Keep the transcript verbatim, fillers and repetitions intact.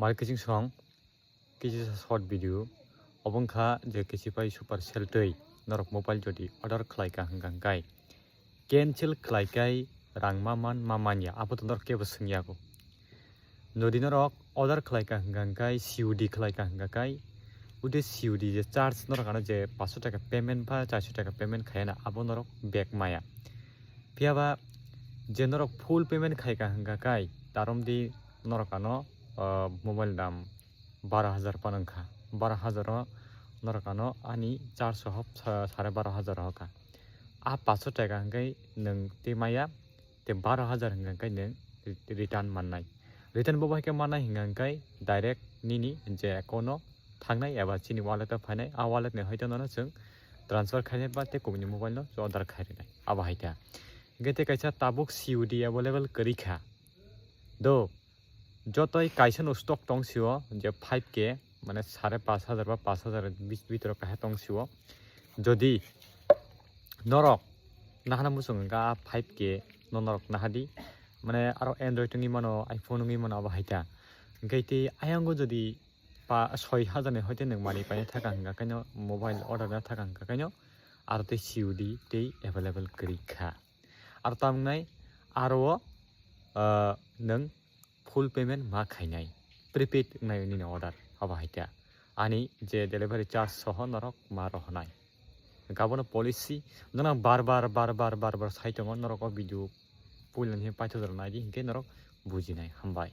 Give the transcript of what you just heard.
Malik Kiching Song, kisi sa short video, obo wngkha je kisi pai super sale twi norok mobile jodi order khlai ka hwnkha hwnkhe cancel khlai kai rang ma man ma manya, abo to norok kebo swngyago. Jodi norok order khlai ka hwnkha hwnkhe C O D khlai ka hwnkha kai, ude C O D je charge norok ano je paanch sho taka payment ba char sho taka payment khayana, abo norok back maya. Phiya ba je norok full payment khai ka hwnkha kai, tarom di norok ano, ah, mobile dam baro hajar pan wngkha. Baro hajar o norok ano ani charge sohop sa-, sare baro hajar hoka. A paanch sho taka hwnkhe nwng tei maya, tei baro hajar hwnkhe nwng re-, return mannai. Return bo bai khe mannai hwnkha hwnkhe direct nini je account o thangnai eba chini wallet o phainai, a wallet ni hoite nono chwng transfer khainai ba tei kubuni mobile no order khai rinai. Abo hai kha. Hwnkhe tei kaisa tabuk C O D available kwrwi kha. Do, jotoi kaisa no stock tong sio je five K, mane sare paanch hajar ba paanch hajar bis-, bitoro kaisa tong sio. Jodi norok nahana muchung hwnkha a five K no norok nahadi, mane aro Android wngwi mano, iPhone wngwi mano, abo hai kha. Hwnkhe tei ayang o jodi pa soi hajar ni hoite nwng manwi paina thaka hwnkha kaino, mobile order na thaka hwnkha kaino, aro tei C O D tei available kwrwi kha. Aro tamnai aro o, ah, nwng full payment ma khainai, prepaid wngnai nini order, abo hai kha. Ani je delivery charge soho norok ma rohonai. Gabono policy nono bar bar, bar bar, bar bar sai tongo, norok o video puilani paithakjak naidi, hinkhe norok bujinai. Hambai.